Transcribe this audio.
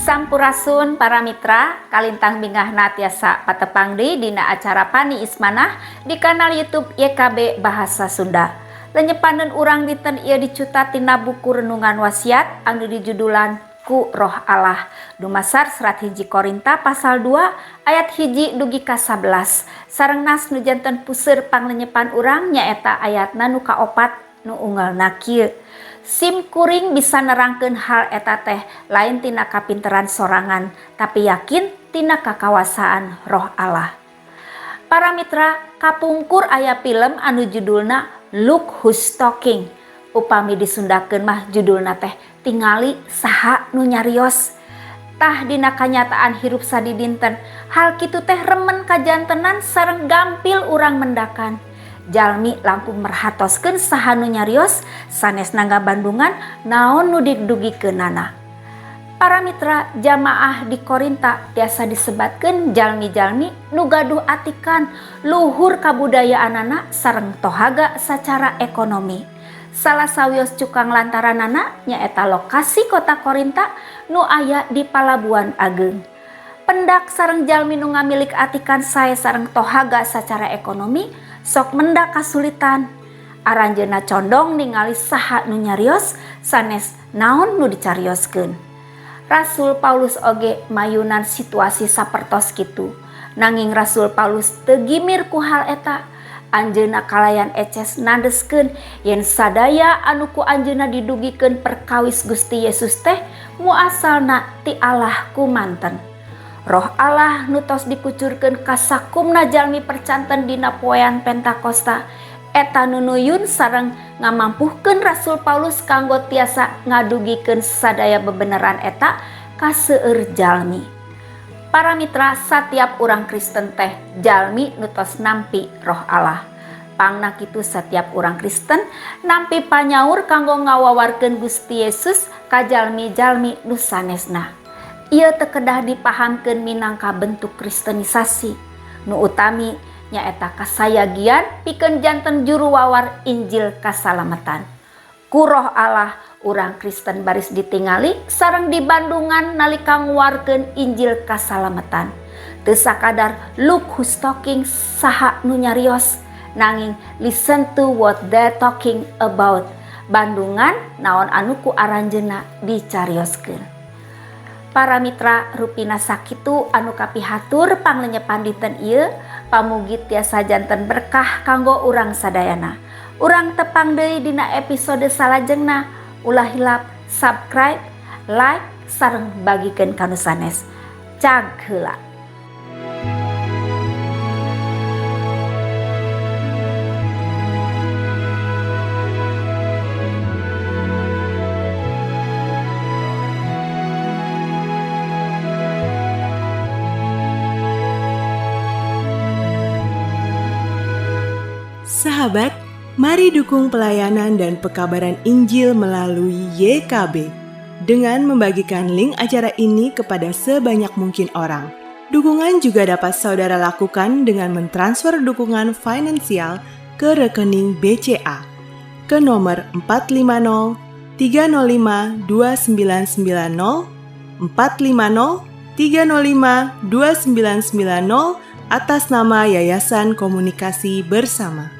Sampurasun para mitra, kalintang bingahna tiasa patepang deui dina acara Pani Ismanah di kanal YouTube YKB Bahasa Sunda. Lenyepaneun urang dinten ieu dicuta tina buku Renungan Wasiat anu dijudulan Ku Roh Allah. Dumasar serat 1 Korinta pasal 2 ayat 1 dugi ka 11. Sareng nas nu janten puseur panglenyepan urang nyaeta ayatna nu kaopat nu unggalna kieu. Sim kuring bisa nerangkeun hal eta teh lain tina kapinteran sorangan, tapi yakin tina kakawasaan Roh Allah. Para mitra, kapungkur aya film anu judulna Look Who's Talking. Upami disundakeun mah judulna teh Tingali Saha Nu Nyarios. Tah dina kanyataan hirup sadidinten, hal kitu teh remen kajantenan sareng gampil urang mendakan. Jalmi langkung merhatoskeun saha nu nyarios sanes nangga bandungan naon nu didugikeunana. Para mitra, jamaah di Korinta tiasa disebatkeun jalmi-jalmi nu gaduh atikan luhur kabudayaanana sareng tohaga sacara ekonomi. Salah sawios cukang lantaranana nyaeta lokasi kota Korinta nu aya di Palabuhan Ageng. Pendak sareng jalmi nu ngamilik atikan sae sareng tohaga sacara ekonomi sok mendak kasulitan. Aranjeunna condong ningali saha nu nyarios sanes naon nu dicarioskeun. Rasul Paulus oge mayunan situasi sapertos kitu. Nanging Rasul Paulus teu gimir ku hal eta. Anjeunna kalayan eces nandeskeun yen sadaya anu ku anjeunna didugikeun perkawis Gusti Yesus teh muasalna ti Allah kumanten. Roh Allah nu tos dikucurkeun ka sakumna jalmi percanten dina poean Pentakosta eta nu nuyun sareng ngamampuhkeun Rasul Paulus kanggo tiasa ngadugikeun sadaya bebeneran eta ka seueur jalmi. Para mitra, satiap urang Kristen teh jalmi nu tos nampi Roh Allah. Pangna kitu setiap urang Kristen nampi panyaur kanggo ngawawarkeun Gusti Yesus ka jalmi-jalmi nu sanesna. Ieu teu kedah dipahamkeun minangka bentuk kristenisasi. Nu utami nyaeta kasayagian pikeun janten juru wawar Injil kasalamatan. Ku Roh Allah urang Kristen baris ditingali sareng dibandungan nalika nguarkeun Injil kasalamatan. Teu sakadar look who's talking saha nu nyarios, nanging listen to what they're talking about. Bandungan naon anu ku aranjeunna dicarioskeun. Para mitra, rupina sakitu anu kapihatur panglenyepan dinten ieu, pamugi tiasa janten berkah kanggo urang sadayana. Urang tepang deui dina episode salajengna. Ulah hilap subscribe, like, sareng bagikeun ka nu sanes. Cag heula. Sahabat, mari dukung pelayanan dan pekabaran Injil melalui YKB dengan membagikan link acara ini kepada sebanyak mungkin orang. Dukungan juga dapat saudara lakukan dengan mentransfer dukungan finansial ke rekening BCA ke nomor 450 305 2990 450 305 2990 atas nama Yayasan Komunikasi Bersama.